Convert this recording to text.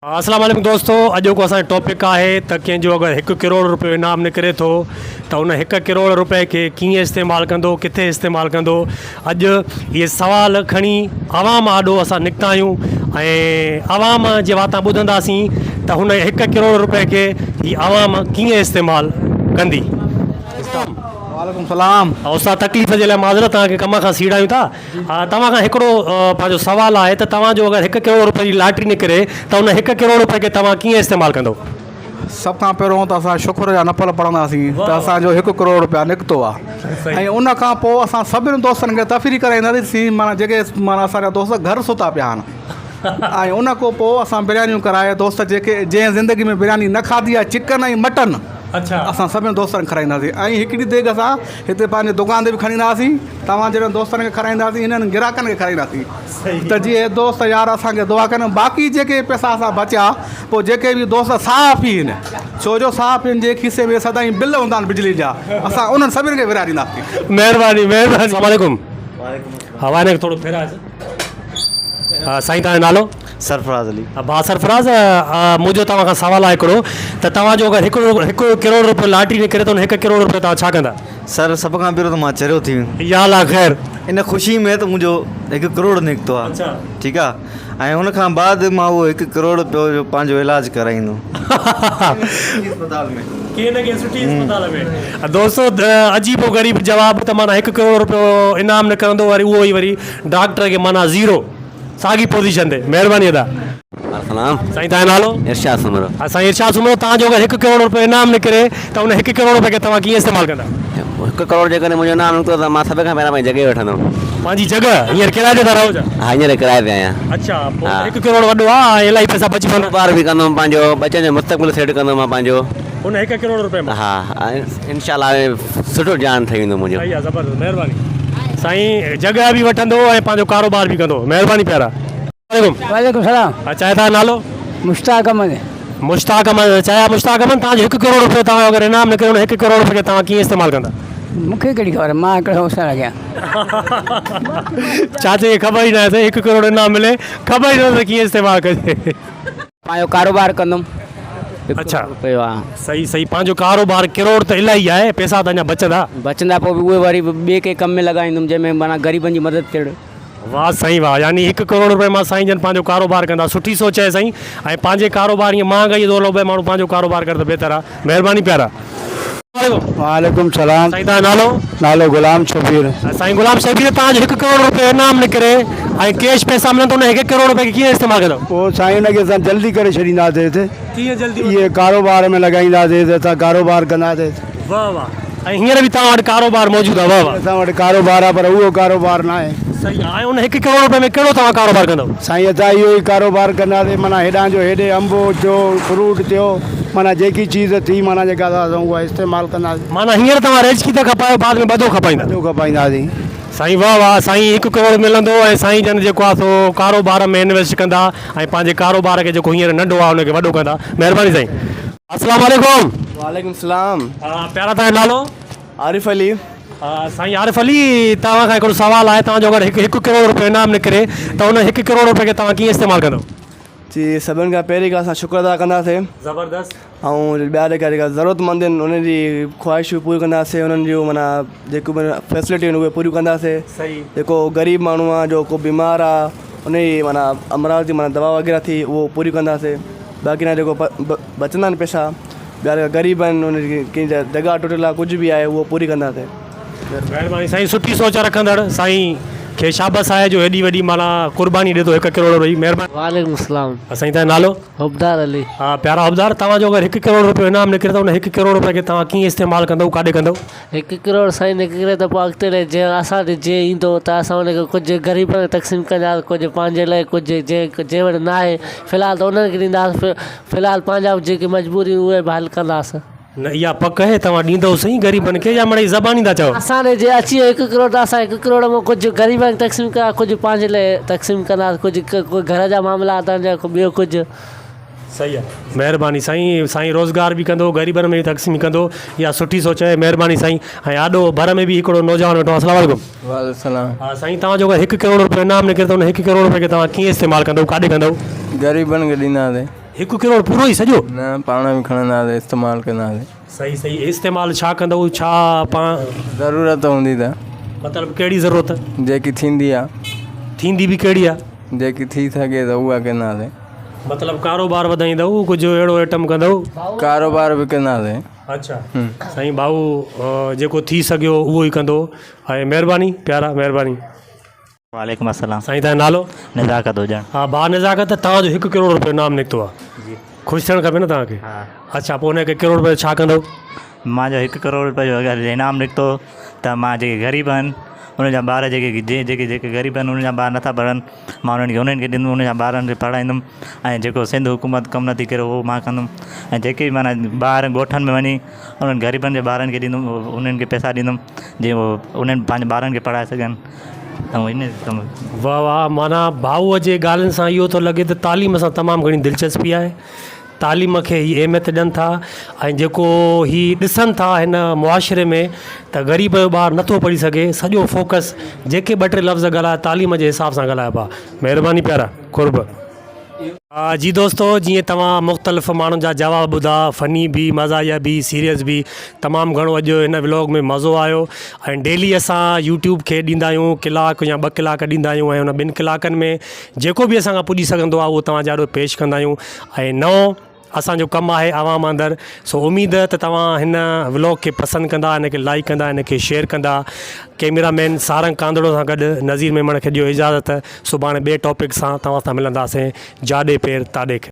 اسلام عليڪم دوستو اڄوڪو اسان جو ٽاپڪ آهي ته ڪنهن جو اگر هڪ ڪروڙ روپيو انعام نڪري ٿو ته ان هڪ ڪروڙ روپئي کي ڪيئن استعمال ڪندو ڪٿي استعمال ڪندو اڄ اهي سوال کڻي عوام آڏو اسان نڪتا آهيون ۽ عوام جي واتان ٻڌنداسين ته هن هڪ ڪروڙ روپئي کي هي عوام ڪيئن استعمال ڪندي. وعليڪم السلام. استاد تڪليف جي لاء معذرت توهان کي ڪم کان سيڙايون ٿا. توهان کان هڪڙو پنهنجو سوال آهي ته توهان جو اگر هڪ ڪروڙ روپين جي لاٽري نڪري ته ان هڪ ڪروڙ روپين کي توهان ڪيئن استعمال ڪندو؟ سڀ کان پهريون ته اسان شڪر جا نفل پڙهنداسين ته اسان جو هڪ ڪروڙ روپيا نڪتو آهي ۽ ان کان پوء اسان سڀني دوستن کي تفريح ڪرائينداسين معنيٰ جيڪي معنيٰ اسان جا دوست گهر ستا پيا آهن ۽ ان کان پوء اسان بريانيون ڪرائي دوست جيڪي جنهن زندگي ۾ برياني نه کاڌي آهي چڪن ۽ مٽن اسان سڀني دوستن کي کارائينداسين ۽ هڪڙي ديڳ اسان هتي پنهنجي دڪان تي به کڻي اينداسين توهان جهڙن دوستن کي کارائينداسين هنن گراهڪن کي کارائينداسين ته جيئن هي دوست يار اسان کي دعا ڪن باقي جيڪي پئسا اسان بچيا پوء جيڪي به دوست صحافي آهن ڇو جو صحافين جي کيسي ۾ سدائين بل هوندا آهن بجلي جا اسان انهن سڀني کي ورهائي ڏينداسين. مهرباني مهرباني. السلام عليڪم هوا هن کي ٿورو ڦيرائيس. ها سائين توهان جو نالو؟ سرفراز علي. ڀاء سرفراز منهنجو توهان کان سوال آهي هڪڙو ته توهان جو اگر هڪڙو هڪ ڪروڙ روپيو لاٽري نڪري ته ان هڪ ڪروڙ روپيو توهان ڇا ڪندا؟ سر سڀ کان پهريون ته مان چريو ٿي ويم. يا الله خير. ان خوشي ۾ ته منهنجو هڪ ڪروڙ نڪتو آ ٺيڪ آ ۽ ان کان بعد مان اهو هڪ ڪروڙ روپيو جو پنهنجو علاج ڪرائيندم اسپتال ۾. ڪنهن نه ڪنهن سٺي اسپتال ۾. دوستو عجيب و غريب جواب ته معنيٰ هڪ ڪروڙ روپيو انعام نڪرندو وري اهو ئي وري ڊاڪٽر کي معنيٰ زيرو. ساڳي پوزيشن تي مهرباني ادا. السلام. سائين توهان جو نالو؟ ارشاد سومرو. ها سائين ارشاد سومرو توهان جو اگر هڪ ڪروڙ روپيو انعام نڪري ته ان هڪ ڪروڙ روپئي کي توهان ڪيئن استعمال ڪندا؟ هڪ ڪروڙ جيڪڏهن منهنجو انعام نڪتو ته مان سڀ کان پهريان پنهنجي جڳهه وٺندم. پنهنجي جڳهه هينئر ڪرائي تي ٿا رهو ڇا؟ ها هينئر ڪرائي تي آهيان. اڇا پوء ته هڪ ڪروڙ وڏو آ ۽ الاهي پئسا بچي پوندا. ڪاروبار به ڪندم پنهنجو ٻچن جو مستقبل سيٽ ڪندم مان پنهنجو. ان هڪ ڪروڙ روپئي مان؟ ها انشاء الله سٺو جان ٺهي ويندو منهنجو. صحيح آ زبردست مهرباني سائين جڳهه به وٺندو ۽ پنهنجو ڪاروبار به ڪندو مهرباني پيارا. عليڪم. وعليڪم سلام. چاهي تهان جو نالو؟ مشتاق احمد. مشتاق احمد چاهي مشتاق احمد تهان جو هڪ ڪروڙ روپيو تهان جو اگر انعام نڪري ان هڪ ڪروڙ روپئي کي تهان ڪيئن استعمال ڪندا؟ مون کي ڪهڙي خبر مان هڪڙو حوصلا لڳيان. چاچي کي خبر ئي ناهي سائين هڪ ڪروڙ انعام ملي خبر ئي نه ته ڪيئن استعمال ڪجي. پنهنجو ڪاروبار ڪندم. اڇا صحيح صحيح پنهنجو ڪاروبار ڪروڙ ته الاهي آهي پئسا ته اڃا بچندا. بچندا پوء به اهي وري ٻئي ڪنهن ڪم ۾ لڳائيندم جنهن ۾ معنيٰ غريبن جي مدد ٿئي. واه سائين واه يعني هڪ ڪروڙ روپئي مان سائين جن پنهنجو ڪاروبار ڪندا سٺي سوچ آهي سائين ۽ پنهنجي ڪاروبار ائين مهانگائي جو دور لو ماڻهو پنهنجو ڪاروبار ڪري ته بهتر آهي مهرباني پيارا. وعليڪم السلام سائين تهان جو نالو؟ نالو غلام شبير. سائين غلام شبير توهان جو هڪ ڪروڙ روپيو انعام نڪري ۽ ڪيش پئسا ملن ته ان هڪ ڪروڙ روپئي کي ڪيئن استعمال ڪندؤ؟ پوء سائين ان کي اسان جلدي ڪري ڇڏينداسين ڪيئن جلدي اهي ڪاروبار ۾ لڳائينداسين اسان ڪاروبار ڪنداسين. واه واه ۽ هينئر به توهان وٽ ڪاروبار موجود آهي واه واه. اسان وٽ ڪاروبار آهي پر اهو ڪاروبار ناهي. صحيح آهي ۽ ان هڪ ڪروڙ روپئي ۾ ڪهڙو توهان ڪاروبار ڪندؤ؟ سائين اسان اهو ئي ڪاروبار ڪنداسين معنيٰ هيڏانهن جو هيڏي انب ٿيو فروٽ ٿيو معنيٰ جيڪي چيز ٿي معنيٰ جيڪا اسان اها استعمال ڪنداسين. معنيٰ هينئر توهان ريزڪي ٿا کپايو بعد ۾ ٻڌو کپائيندا. ٻڌو کپائينداسين. سائين واه واه سائين هڪ ڪروڙ ملندو ۽ سائين جن جيڪو آهي سو ڪاروبار ۾ انويسٽ ڪندا ۽ پنهنجي ڪاروبار کي جيڪو هينئر ننڍو آهي ان کي وڏو ڪندا مهرباني سائين. السلام عليڪم. وعليڪم السلام. پيارا توهان جو نالو؟ عارف علي. سائين عارف علي توهان کان هڪڙو سوال آهي توهان جو اگر هڪ هڪ ڪروڙ روپيو انعام نڪري ته ان هڪ ڪروڙ روپئي کي توهان ڪيئن استعمال ڪندو؟ جي سڀن کان پهرين کان اسان شڪر ادا ڪنداسين. زبردست. ۽ ٻيا جيڪا جيڪا ضرورت مند آهن انهن جي خواهشون پوريون ڪنداسين انهن جون معنيٰ جيڪو به فيسلٽيون آهن اهي پوريون ڪنداسين. صحيح. جيڪو غريب ماڻهو آهي جو ڪو بيمار آهي ان جي معنيٰ امراض جي معنيٰ دوا وغيره ٿي اهو پوريون ڪنداسين. باقي نه جيڪو بچندا آهن پئسا ٻيا جيڪا غريب آهن ان جي ڪنهن جا جڳهه ٽٽل آهي ڪجهه به آهي اهو پوري ڪنداسين. مهرباني سائين سٺي سوچ رکندڙ سائين کي شابس آهي جو ايڏي وڏي معنيٰ قرباني ڏي ٿو هڪ ڪروڙ روپئي مهرباني. وعليڪم السلام. سائين تنهنجو نالو؟ حبدار علي. ها پيارا حبدار توهان جو اگر هڪ ڪروڙ روپيو انعام نڪري ته ان هڪ ڪروڙ روپئي کي توهان ڪيئن استعمال ڪندؤ ڪاڏي ڪندؤ؟ هڪ ڪروڙ سائين نڪري ته پوء اڳتي لئي جنهن اسان ڏي جيئن ايندو ته اسان ان کي ڪجهه غريبن کي تقسيم ڪنداسين ڪجهه پنهنجي لئي ڪجهه جنهن جنهن وٽ ناهي في الحال ته انهن کي ڏينداسين في الحال پنهنجا به جيڪي مجبوريون اهي به حل ڪنداسين. نه اها پڪ اهي توهان ڏيندؤ سهي غريبن کي يا مڙئي زباني ٿا چئو. اسان ڏي جي اچي ويو هڪ ڪروڙ ته اسان هڪ ڪروڙ مان ڪجهه غريبن کي تقسيم ڪنداسين ڪجهه پنهنجي لئي تقسيم ڪنداسين ڪجهه گهر جا معاملا اٿن يا ٻيو ڪجهه. صحيح آ مهرباني سائين سائين روزگار به ڪندو غريبن ۾ به تقسيم ڪندو اها سٺي سوچ آهي مهرباني سائين ۽ آڏو ڀر ۾ به هڪڙو نوجوان ويٺو آهي السلام عليڪم. وعليڪم السلام. ها سائين توهان جو اگر هڪ ڪروڙ روپيو انعام نڪري ته ان هڪ ڪروڙ روپئي کي توهان ڪيئن استعمال ڪندو ڪاڏي ڪندو. غريبن کي ڏينداسين. هڪ ڪروڙ پورو ئي سڄو؟ نه پاڻ به کڻنداسين استعمال ڪنداسين. صحيح صحيح استعمال ڇا ڪندؤ ڇا پاڻ. ضرورت هوندي ته. مطلب ڪهڙي ضرورت؟ جيڪي ٿيندي آ. ٿيندي به ڪهڙي آ؟ جيڪي ٿي سگهي ته اها ڪنداسين. مطلب ڪاروبار وڌائيندؤ ڪجهه اهڙو ائٽم ڪندؤ؟ ڪاروبار به ڪنداسين. اڇا سائين ڀائو جيڪو ٿي سگهيو اهو ئي ڪندو ۽ مهرباني پيارا مهرباني. وعليڪم السلام. سائين تنهنجو نالو؟ نزاڪت هجڻ. ها ڀاء نزاڪت توهان جو هڪ ڪروڙ روپيو انعام نڪتو آ خوش ٿيڻ کپي نه توهان کي اڇا پوء ان هڪ ڪروڙ روپيو ڇا ڪندو؟ مان جو هڪ ڪروڙ روپيو اگر انعام نڪتو ته مان جيڪي غريب آهن انهن جا ٻار جيڪي جيڪي جيڪي غريب آهن انهن جا ٻار نٿا پڙهن مان انهن کي انهن کي ڏيندم انهن جا ٻارن کي پڙهائيندم ۽ جيڪو سنڌ حڪومت ڪم نٿي ڪري اهو مان ڪندم ۽ جيڪي به معنيٰ ٻاهر ڳوٺن ۾ وڃي انهن غريبن جي ٻارن کي ڏيندم انهن کي پئسا ڏيندم جيئن اهو انهن پنهنجي ٻارن کي پڙهائي سگهن ۽ ان ڪم. واھ واھ معنيٰ ڀائوء جي ڳالهين سان اهو ٿو لڳي ته تعليم سان تمام گهڻي دلچسپي آهي تعليم کي هي اهميت ڏين ٿا ۽ جيڪو هي ڏسن ٿا هن معاشري ۾ ته غريب جو ٻار نٿو پڙهي سگهي سڄو فوڪس جيڪي ٻه ٽي لفظ ڳالهايا تعليم جي حساب سان ڳالهائبا مهرباني پيارا قرب. جي دوستو جيئن توهان مختلف ماڻهن جا جواب ٻڌا فني به مزاحيه به سيريس به تمام گهڻو اڄ هن ولاگ ۾ مزو آيو ۽ ڊيلي اسان يوٽيوب کي ڏيندا آهيون ڪلاڪ يا ٻه ڪلاڪ ڏيندا آهيون ۽ ان ٻن ڪلاڪن ۾ جيڪو به اسان کان پڄي سگهندو آهي اهو توهان جي آڏو پيش ڪندا آهيون ۽ نئون اسان جو ڪم آهي عوام اندر سو اميد ته توهان هن ولاگ کي پسند ڪندا هن کي لائيڪ ڪندا هن کي شيئر ڪندا ڪيميرا مين سارنگ ڪانڌڙو سان گڏ نذير ميمڻ کي ڏيو اجازت سڀاڻي ٻئي ٽاپڪ سان توهان سان ملنداسين جاڏي پير تاڏي.